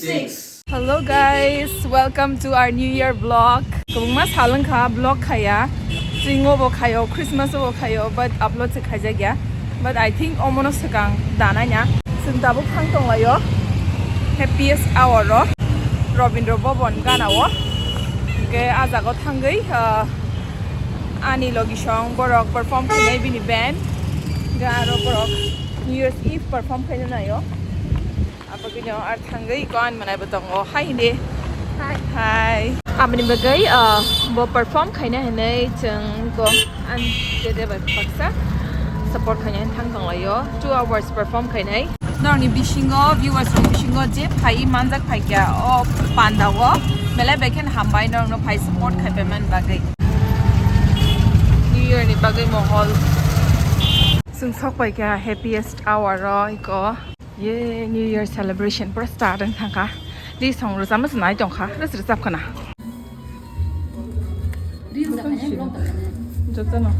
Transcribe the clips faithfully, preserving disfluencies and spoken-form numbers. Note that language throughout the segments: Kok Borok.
Hello guys, welcome to our New Year vlog. Kwbangma sal wngkha vlog khaya. Chwng obo khayo, Christmas obo khayo, but upload se khaijakya. But I think omono swkang danai na. Chwng tabuk thang tonglaio happiest hour o, Rabindra Bhavan gana o. Hwnkhe ah jaga o thangwi, ah, ani logi song borok perform khainai bini band. Hwnkhe aro borok New Year's Eve perform khaina naio. Abagwino ar thangwi ko ani manai bo tongo. Hi hindi. Hi. Hi. Aboni bagwi, ah, bo perform khaina hinwi chwng ko an jede bai baksa support khaina hin thang tonglaio. Two hours perform khainai. Norokni bisingo, viewers rok bisingo je phai manjak phaikya o panda o belai bai khe hambai norokno phai support khaipai man bagwi. New Year ni bagwi mohol. Chwng sok paikha happiest hour o iko. Ye New Year celebration pura start wng thangkha. Di song rwchapma se nai tongkha, rwch rwchap khna. Jotono.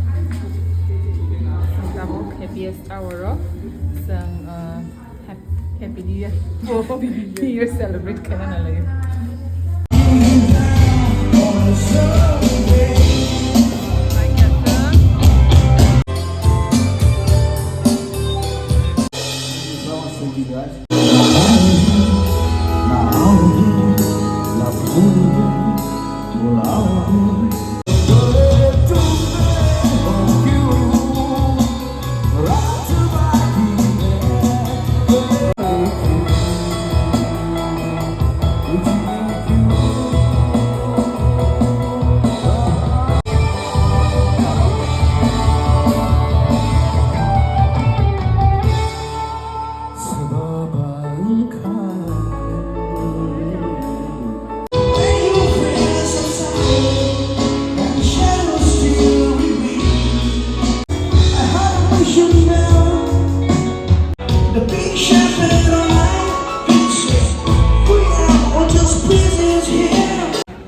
Tabuk happiest hour o chwng, uh, hap-, Happy New Year. New Year celebrate khaina nalai.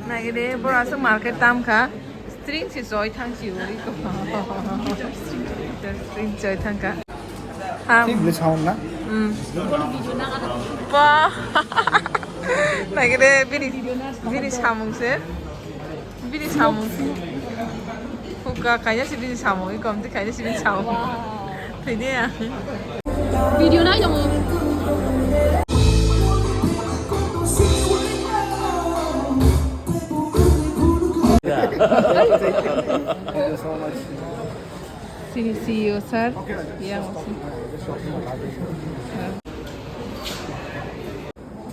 Nagide, boro aswk market tam kha. String se choi thang si uri ko. String choi thang kha. Ham. Thik le sound na? Hmm. Ba. Nagide bini, bini samung se. Bini samung. Hukha khaina se bini samung, i kom ti khaina se bini samung. Thwide ya. Video nai tongo. Thank you so much. See, see you, sir. Yeah.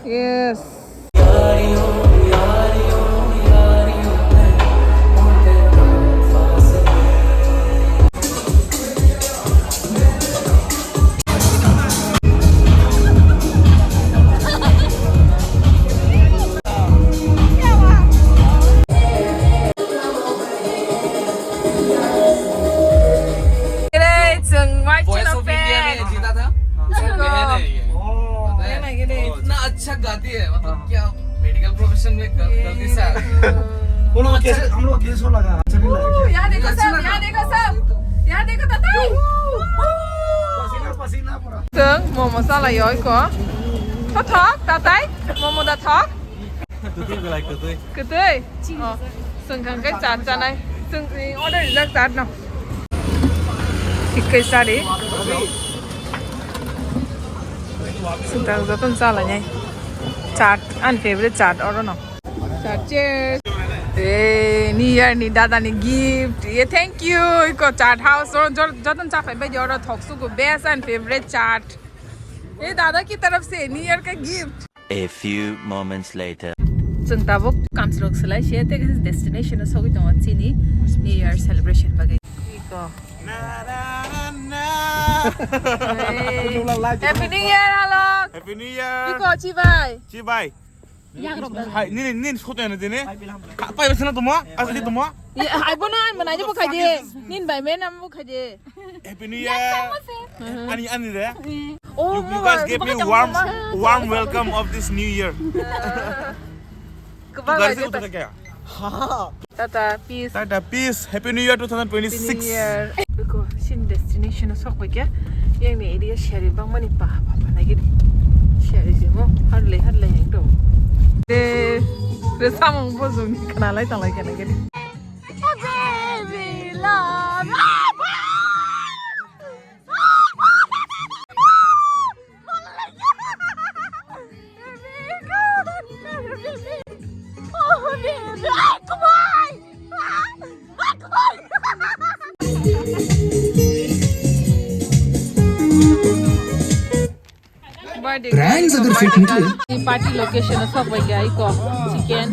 Yes. Voice of India में जीता था। उसमें बहन है ये। पता है? इतना अच्छा गाती है, मतलब क्या मेडिकल प्रोफेशन में गल-, गलती से आ गई। वो लोग कैसे, हम लोग कैसे लगा? अच्छा नहीं लगा क्या? यहाँ देखो सब, यहाँ देखो सब, यहाँ देखो ताताई। पसीना, पसीना पूरा। Chwng momo chalai oi ko. Tho thok, tatai, momo da thok. Kwtwi belai kwtwi. Kwtwi? Oh, chwng kha khe chat chanai. Chwng, eh, order rijak chat no. Thik khe chari. Chwng ta jotono chalainai. Chat, ani favorite chat oro no. Chat, cheers. Eh, New Year ni dada ni gift. Ye, thank you. Iko chat house oro jor-, jotono chapai bai oro thok suku best and favorite chat. Ye dada ki taraf se New Year ka gift. A few moments later. Chwng tabuk kamsrok swlai se tei kaisa destination o sogwi tongo chini New Year celebration bagwi. Iko. Hey. Happy New Year, Alok. Happy New Year. Iko, chibai. Chibai. Hai, nini, nini photo yana dini. Ka-, pai basa na tomo? Asa di tomo? Ya, ai bono an manai bo khai de. Nin bai men am bo khai de. Happy New Year. Ani, ani de. Oh, you, you guys gave me warm, warm welcome of this New Year. Kwbang gari se utu kaya. Tata, peace. Tata, peace. Happy New Year two thousand twenty-six. Happy New Year. Beko, sin destination o sok bai khe. Yang ni area share bang mani pa, pa, pa, nai gidi. Siya isi mo, harle, harle, heng do. De, de samung bojong ni khna lai tang lai kena kena. Baby love. Prank jagor se khunti. Party location o sok bai kha iko chicken.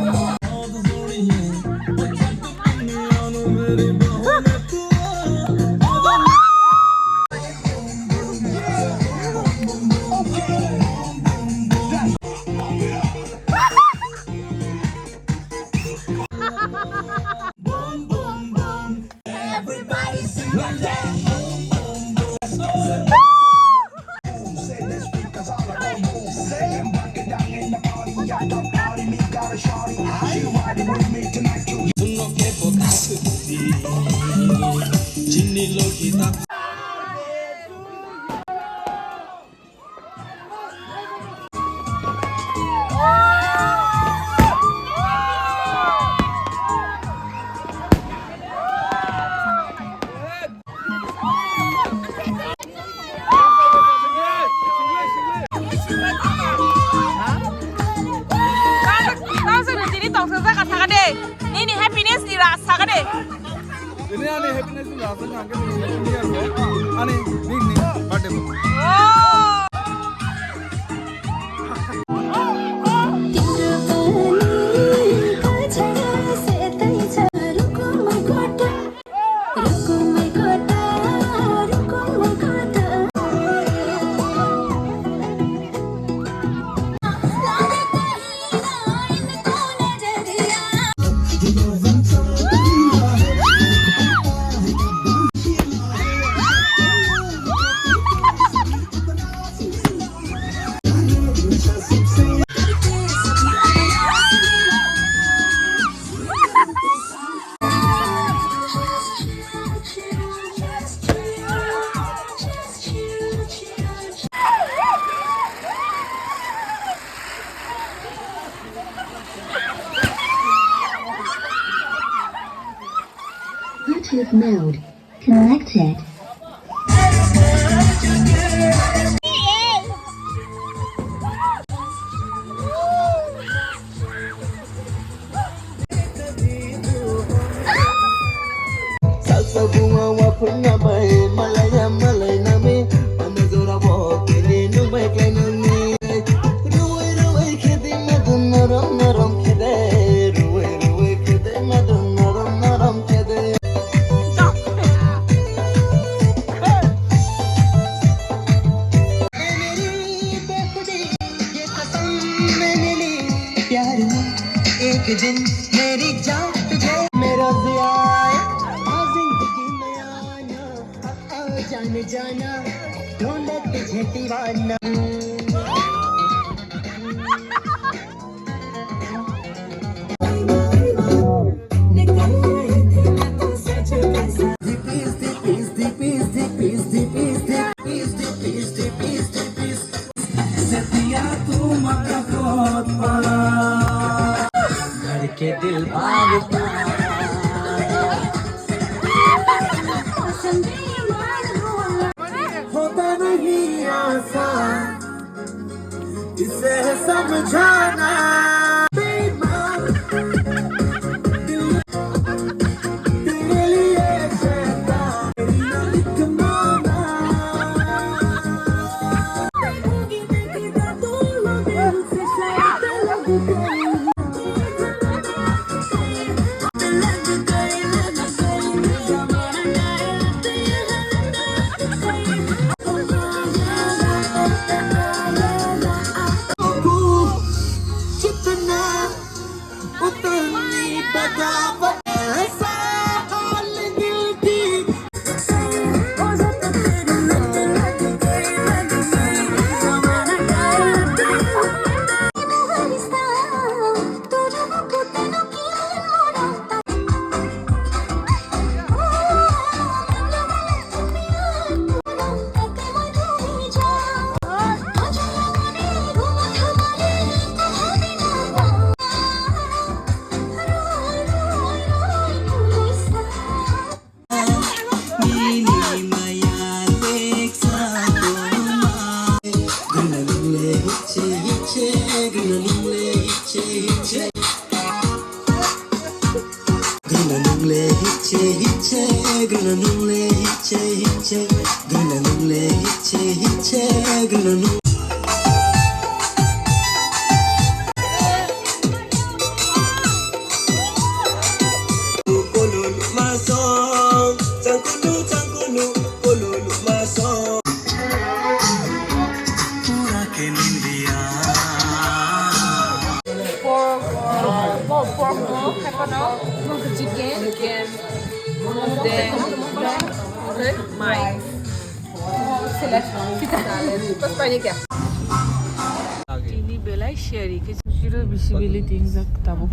Tini ani happiness ni rasa kade. Ini ani happiness ni rasa kade. Ani big ni birthday. Oh. Bluetooth mode connected. Salsa bunga wa phunga bai malaya malai nami, ano jora bo kini nubai klai nami. Ruwai ruwai khede madun norom norom khede, ruwai ruwai khede madun norom norom khede. प्यार में एक दिन मेरी जान तुझे मेरा जिया आए, आ जिंदगी में आना, आ, आ जाने जाना, ढूंढे तुझे दीवाना। करके दिल भागता होता नहीं आसान। इसे है समझाना बेईमान। तेरे लिए शैतान, तेरी ना लिख माना। Pork, uh, pork, pork no, kaiphano chicken, chicken, then mai. Salad. Salad. Pas paini kya? Tini belai share ke. Zero visibility ingjak tabuk.